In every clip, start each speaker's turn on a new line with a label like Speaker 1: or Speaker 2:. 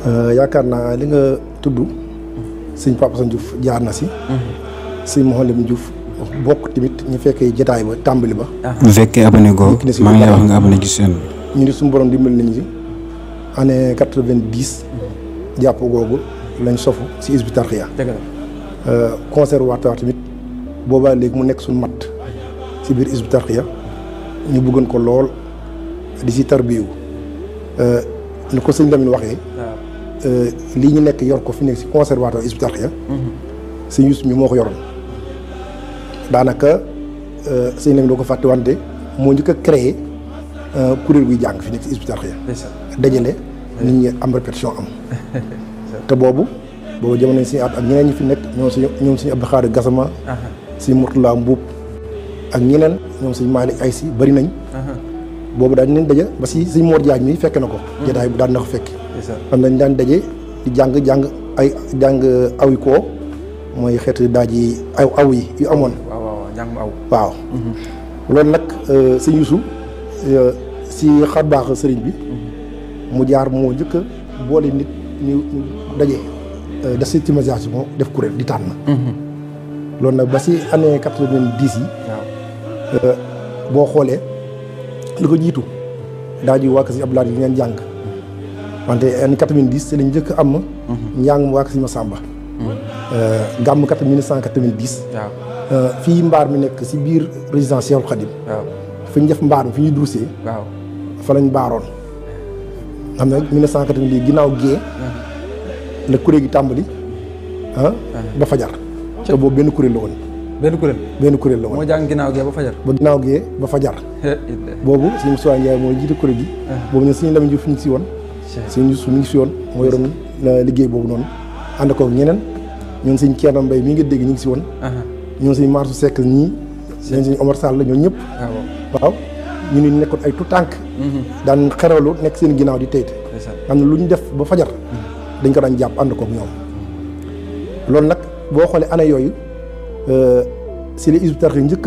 Speaker 1: yaakaar naa li nga tudd sëñ Papa Assane Diouf jaar na si. sëñ Mouhalim Diouf bokk tamit ñu fekkee jotaay ba tàmbali ba.
Speaker 2: bu fekkee abonné goo maa ngi lay wax nga abonné ci seen.
Speaker 1: ñu ni suñu borom dimbali nañu si année 90 jàpp googu lañ sofu si Hizbut Tarqiyyah. conservatoire tamit boobaa léegi mu nekk suñu mat si biir Hizbut Tarqiyyah ñu bëggoon ko lool di si tarbiyu ni ko sëñ Lamine waxee. lii ñu nekk yor ko fi nekk si conservatoire Hizbut Tarqiyyah. sëñ Youssou mi moo ko yoroon daanaka sëñ Lamine doo ko fàtte wante moo njëkk a créé kuréel guy jàng fi nekk si Hizbut Tarqiyyah. dajale nit ñi am répétition am. te boobu jamono yi suñu at ak ñeneen ñi fi nekk ñoom suñu Abdou Khadir Gassama. suñu Mourtala Mbuub ak ñeneen ñoom suñu Malick Aysi bari nañ. boobu daañu leen daje ba si suñu Mor Diagne mi fekk na ko. jotaay bu daan na ko fekk. xam nañ daan daje di jàng awi koo mooy xeetu daaj yi aw yi yu amoon. waaw loolu nag sëñ Youssou si xar baax sëriñ bi mu jaar moo njëkk a boole nit ñu daje def si thématisation def kuréel di tànn. loolu nag ba si année 90 yi. boo xoolee li ko jiitu daaj yu waa si Abdoulaye yi ngeen jàng wante année 90 c'est lañ njëkk am. njàng mu waa si Massamba. gàmm 1990. fii mbaar mi nekk si biir résidence Cheikhoul Khadim. fi ñu def mbaar mi fi ñuy durusee. fa lañ baaroon. xam ne 1990 lii ginnaaw gée. la kuréel gi tàmbali ba fajar. te boobu benn kuréel la woon. benn kuréel la woon.
Speaker 3: moo jàng ginnaaw gée ba fajar.
Speaker 1: ba ginnaaw gée ba fajar. boobu suñu Moussa Ndiaye mooy jiite kuréel gi. boobu ñun suñu Lamine Diouf ñu ngi si woon. suñu Youssou mi ngi si woon moo yoroon liggéey boobu noonu. ànd koog ñeneen ñoom suñ Thierno Mbaye mi nga dégg ñu ngi si woon. ñoom suñ Marsu Seck ñii. ñoom suñ Omar Sall la ñoo ñëpp. waaw ñu ni nekkoon ay tout tànk daan xeralu nekk seen ginnaaw di teyte. xam ne lu ñu def ba fajar. dañ ko daan jàpp ànd koog ñoom. loolu nag boo xoolee année yooyu si les Hizbut Tarqiyyah njëkk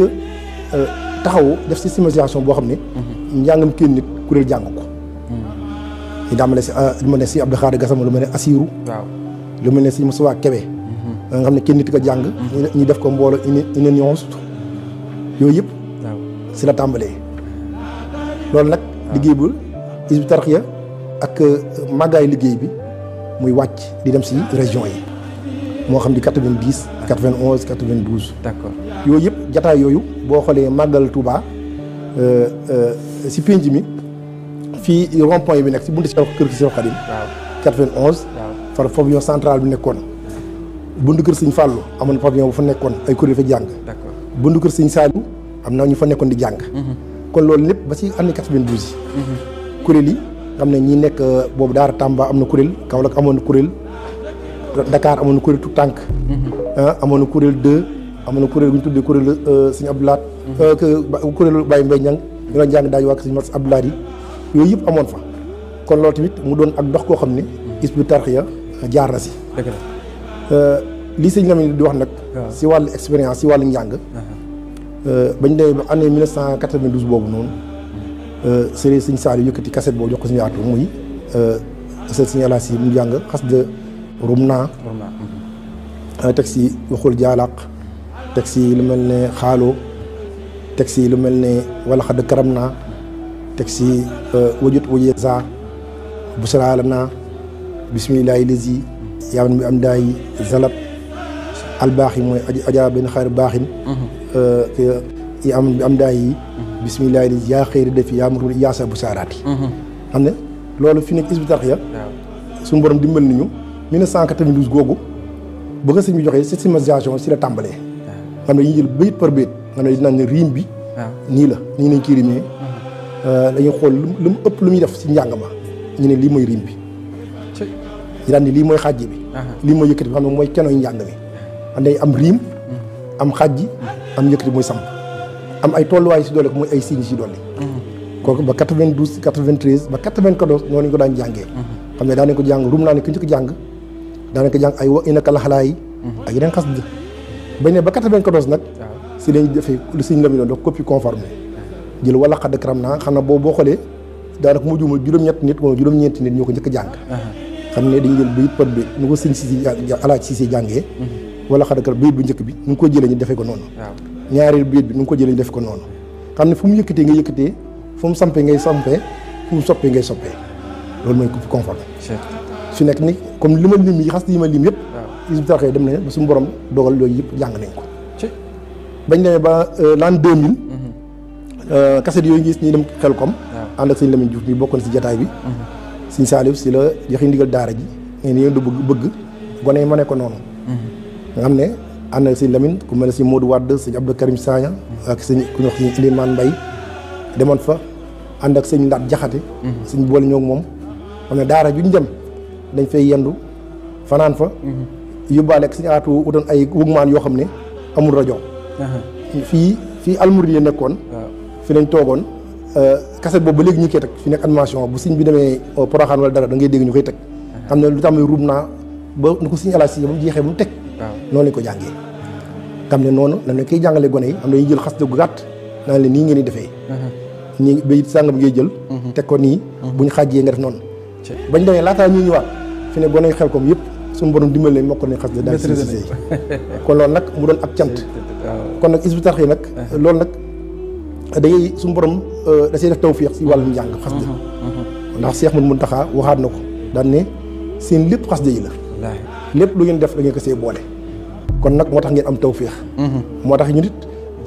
Speaker 1: a taxawu def systématisation boo xam ne. njàngam kenn nit kuréel jàng ko. ñu daamale si lu ma ne si Abdou Khadir Gassama lu ma ne Assirou. lu mel ne si Moussa Kébé. nga xam ne kenn nit ko jàng. ñu def ko mbooloo une nuance yooyu yëpp. si la tàmbalee. loolu nag liggéey bu Hizbut Tarqiyyah ak màggaay liggéey bi muy wàcc di dem si région yi moo xam di 90 91 92.
Speaker 3: d'accord
Speaker 1: yooyu yëpp jataay yooyu boo xoolee màggal Touba si penc mi fii rond point bi nekk si buntu kër gi Cheikhoul Khadim. 91. far pavillon central bi nekkoon. buntu kër Sëñ Fallou amoon na pavillon bu fa nekkoon ay kuréel fa jàng.
Speaker 3: d'accord
Speaker 1: buntu kër Sëñ Saliou am na ñu fa nekkoon di jàng. kon loolu lépp ba ci année 92 yi. kuréel yi xam ne ñi nekk boobu Daara Tamba am na kuréel Kaolack amoon na kuréel Dakar amoon na kuréel tout tànk. amoon na kuréel 2 amoon na kuréel bu ñu tuddee kuréel Sëñ Abdoulaat. kuréelu Baye Mbaye Niang ñu doon jàng daaj waa Sëñ Mat Abdoulaat yi yooyu yëpp amoon fa. kon loolu tamit mu doon ak dox koo xam ne Hizbut Tarqiyyah jaar na si.
Speaker 3: dëgg la
Speaker 1: lii sëñ Lamine di wax nag. si wàllu expérience si wàllu njàng. bañ demee ba année 1992 boobu noonu. sëñ Saliou yëkkati cassette boobu jox ko suñu yaatu muy sëñ Alaas yi mu jàng xasida Rumna. teg si waxul jaalaq teg si lu mel ne xaaloo teg si lu mel ne wala xadd karam naa teg si wajut wajeza busra lana bismillahi lazi yaaman bi am daay zalab albaax yi mooy aja benn xaar baaxin yaaman bi am daay yi bismillahi lazi yaa xëyri defi yaa matul yaasa bu saaraati xam ne loolu fi nekk Hizbut Tarqiyyah suñu borom dimbal nañu 1992 googu ba nga sëñ bi joxee systématisation si la tàmbalee xam ne ñu jël bayit par bayit nga ne dinaan ne riim bi nii la nii nañ kii rimee dañuy xool lu mu ëpp lu muy def si njàng ma ñu ne lii mooy riim bi ñu daan ni lii mooy xàjji bi lii mooy yëkkati bi xam ne mooy kenoy njàng mi xam ne am riim am xàjji am yëkkati mooy samp am ay tolluwaay si doole ko mooy ay signes si dolli kooku ba 92 93 ba 94 noonu ñu ko daan jàngee xam ne daan nañ ko jàng rum naa ne ku njëkk jàng daan nañ ko jàng ay wa inaka laxalaa yi ak yeneen xas d bañ ne ba 94 nag si lañ defee lu siñ la mi doon def copie conforme jël wala xadd karam naa xam na boo xoolee daanaka mu juumul juróom-ñett nit wala juróom-ñeenti nit ñoo ko njëkk a jàng xam ne dañu jël bayit pot bi nu ko sëñ si alaaj si si jàngee wala xadakal bayit bu njëkk bi nu ngi ko jëlee ñu defee ko noonu ñaareel bayit bi nu ngi ko jëlee ñu defe ko noonu xam ne fu mu yëkkatee nga yëkkatee fu mu sampee ngay sampee fu mu soppee ngay soppee loolu mooy ku conforme su nekk ni comme li ma lim yi xas yi ma lim yëpp Hizbut Tarqiyyah dem nañ ba suñu borom dogal yooyu yëpp jàng nañ ko bañ demee ba l'an 2000 kaset yooyu gis ñuy dem Xelkom ànd ak sëñ Lamine Diouf mi bokkoon si jataay bi sëñ Saliou si la joxe ndigal daara ji ngeen yéen du bëgg gone yi ma ne ko noonu nga xam ne ànd ak sëñ Lamine ku mel ne sëñ Modou Wade sëñ Abdou Karim Sagna ak sëñ ku ñuy wax sëñ Iliman Mbaye demoon fa ànd ak sëñ Ndaat Jaxate sëñ boole ñoo moom xam ne daara juñ dem dañ fay yendu fanaan fa yóbbaale ak sëñ aatu wutoon ay wugmaan yoo xam ne amul rajo fii almouridiya nekkoon fi lañ toogoon kaset boobu ba léegi ñu koy teg fi nekk animation bu sëñ bi demee Porokhane wala dara da ngay dégg ñu koy teg xam ne lu tax muy ruub naa ba nu ko sëñ Alaaji Si ba mu jeexee ba mu teg noonu lañ ko jàngee xam ne noonu dañ koy jàngalee gone yi am na ñu jël xas gu gàtt naan leen nii ngeen di defee nii bayit sàngam ngay jël teg ko nii buñ xaajee nga def noonu bañ demee laataa ñuy ñëwaat fi ne gone yi Xelkom yëpp suñu borom dimbal leen mokk nañ xas da daal si kon loolu nag mu doon ak cant kon nag Hizbut Tarqiyyah nag loolu nag dangay suñu borom da see def tawfiix si wàllum njàng xasida ndax Cheikh Mountakha waxaat na ko daan ne seen lépp xasida yi la lépp lu ngeen def da ngeen ko see boole kon nag moo tax ngeen am tawfiix moo tax ñu nit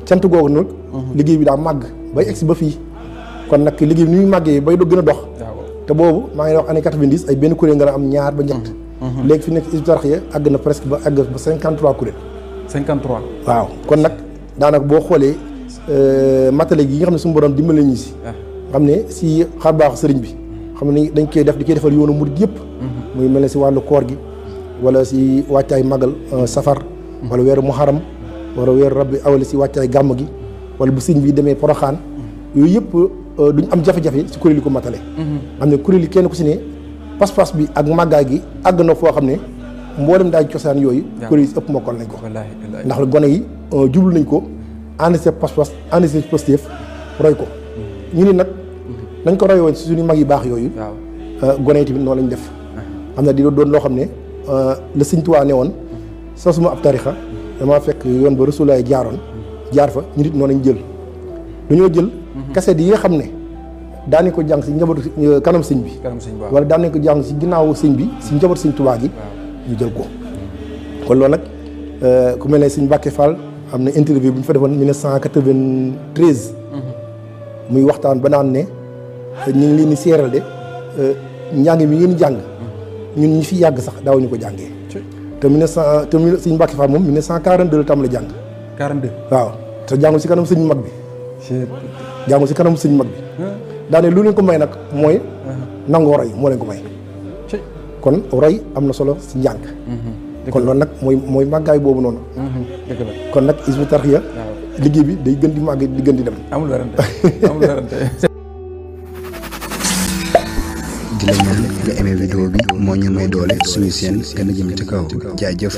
Speaker 1: cant googu nag liggéey bi daa màgg bay egsi ba fii kon nag liggéey bi ni muy màggee bay do gën a dox te boobu maa ngi wax année 90 ay benn kuréel nga am ñaar ba ñett léegi fi nekk Hizbut Tarqiyyah àgg na presque ba àgg ba 53 kuréel
Speaker 3: 53
Speaker 1: waaw kon nag daanaka boo xoolee matériel yi nga xam ne suñu borom dimbale ñu si xam ne si xar baaxu sëriñ bi xam ne dañ koy def di koy defal yoonu murid yëpp muy mel ne si wàllu koor gi wala si wàccaay magal safar wala weeru muharram wala weeru rabbi awali si wàccaay gàmm gi wala bu sëriñ bi demee Porokhane yooyu yëpp duñ am jafe-jafe si kuréel yi ko matale xam ne kuréel yi kenn ku si ne pas-pas bi ak màggaay gi àgg na foo xam ne mboolem daaj cosaan yooyu kuréel yi ëpp mokkal nañ ko ndax gone yi jublu nañ ko ànd see pas-pas ànd see positif roy ko ñu ni nag nañ ko roy woon si suñu mag yi baax yooyu gone yi tamit noonu lañ def xam ne di doon loo xam ne la Sëñ Tuubaa ne woon sosuma ab tarixa damaa fekk yoon ba Rasulaay jaaroon jaar fa ñu nit noonu lañ jël dañoo jël kaset yi nga xam ne daanañ ko jàng si njabootu kanam sëñ bi wala daanañ ko jàng si ginnaaw sëñ bi si njabootu Sëñ Tuubaa gi ñu jël ko kon loolu nag ku mel ne sëñ Mbàkke Fall am na interview bu ñu fa defoon 1993 muy waxtaan ba naan ne ñu ngi leen di seeral de njàng mi ngeen jàng ñun ñi fi yàgg sax daawuñu ko jàngee te 1900 te sëñ Mbàkke Fall moom 1942 la tàmbali jàng
Speaker 3: 42
Speaker 1: waaw te jàngu si kanam sëñ mag bi jàngu si kanam sëñ mag bi daane lu leen ko may nag mooy nangoo roy moo leen ko may kon roy am na solo si njàng kon loolu nag mooy màggaay boobu noonu kon nag Hizbut Tarqiyyah liggéey bi day gën di màgg di gën di dem
Speaker 3: amul werante amul werante
Speaker 2: di la ñaan nga aimé vidéo bi moo ñu may doole suñu seen gën a jëm ci kaw jaajëf